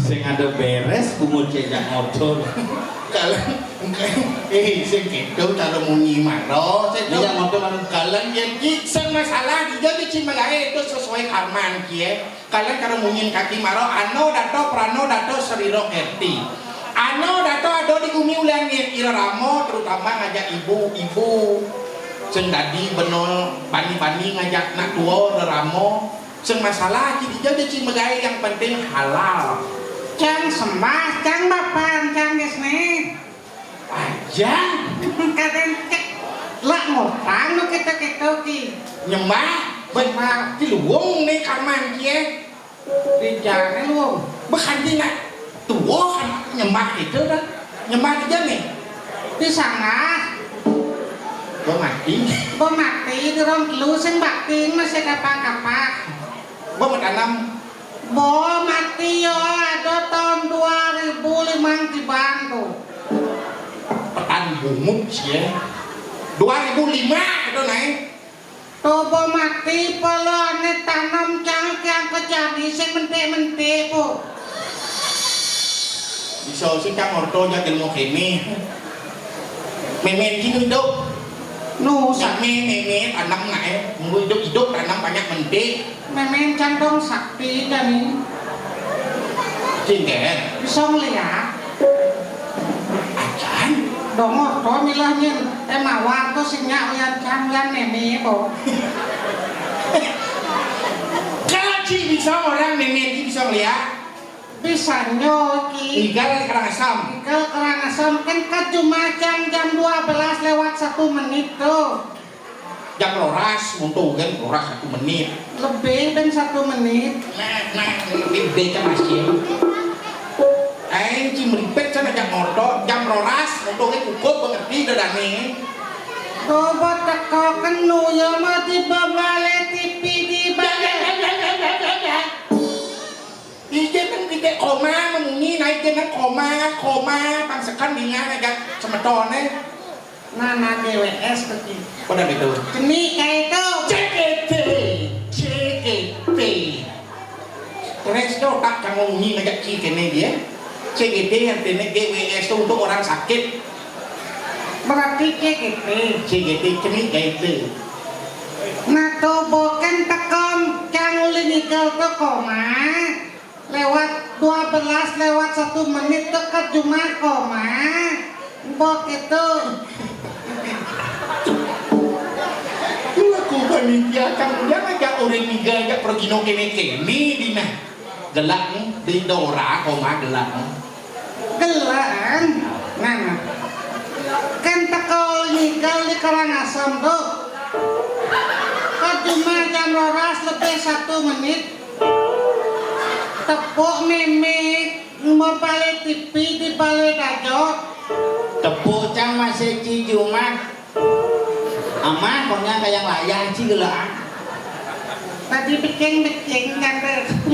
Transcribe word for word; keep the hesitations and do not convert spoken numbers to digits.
Sing ada beres pungut cecak motor. Kalau eh sing gitu kalau munyi maro, sing Iya, motor maro. Kalau yang ki sing masalah dia di Cimahi itu sesuai karman kie. Kalian karo munyin kaki maro, ano dato prano dato seriro kerti. Ano dato ado di gumi ulian ngin ira ramo, terutama ngajak ibu-ibu. Sing dadi beno bani-bani ngajak nak tuo ramo. Sing masalah ki dija de ci megai yang penting halal. Cang sembah, cang bapan, cang gesne. Aja. Kadang cek lak ngotang lo kita-kita ki. Nyembah, nyembah. Di luwung ni karman kie. Di jane luwung. Bukan di nak tuwo kan nyembah itu kan. Nyembah di jane. Di sana. Gua mati. Gua mati di rong telu sing bakti masih kapak-kapak. Gua mau tanam. Bo mati yo, ada tahun dua ribu lima tiban tu. Petan bungut sih ya. Dua ribu lima itu naik. Tobo mati pala ane tanam cang yang kejadi sing mentik-mentik po. Bisa sih cang orto aja ilmu kene. Memen gitu hidup. Nu sak Sami meme tanam nak eh. Mulu hidup-hidup tanam banyak mentik. Memen cantong sakti jani. Cinten. Bisa ngeliat. Acan. Dongor to milahnya. Eh mawar to sing nyak lian cang lian meme po. Kalau ci bisa orang meme ci bisa ngeliat. Bisa nyoki. Igal Karangasem. Igal Karangasem kan ke Jumajang jam dua belas lewat satu menit tuh. Jam roras untuk kan roras satu menit. Lebih dan satu menit. Nah, nah, lebih kan masih. Aing ci meripet sana jam motor, jam roras untuk kan cukup mengerti dadane. Coba teko kenu ya mati babale T V di balik. Ije nang gede koma mengunyi naik nang koma koma pangsekan dingan aja semetone. Nah nah G W S tuh ki. Pada gitu. Ceni kayak itu. C G T, C G T. Terus tuh tak kamu munyi ngajak ci kene dia. C G T artinya G W S tuh untuk orang sakit. Berarti C G T. C G T ceni kayak itu. Nah tuh boken tekom cang uli ngigal tuh koma. Lewat dua belas lewat satu menit dekat Jumako mah. Mbok itu. Laku panitia cang udah ngajak orang niga ajak pergino kene kene dina. Gelak di Dora koma gelak. Gelaan. Nah, nah. Kan teko ngigal di Karangasem tuh. Kok cuma jam roras lebih satu menit. Tepuk mimik, mau balik T V di balik aja. Tepuk cang masih ci Jumat. Amah, pokoknya kayak layah ci gelaan. Tadi beceng-beceng kan.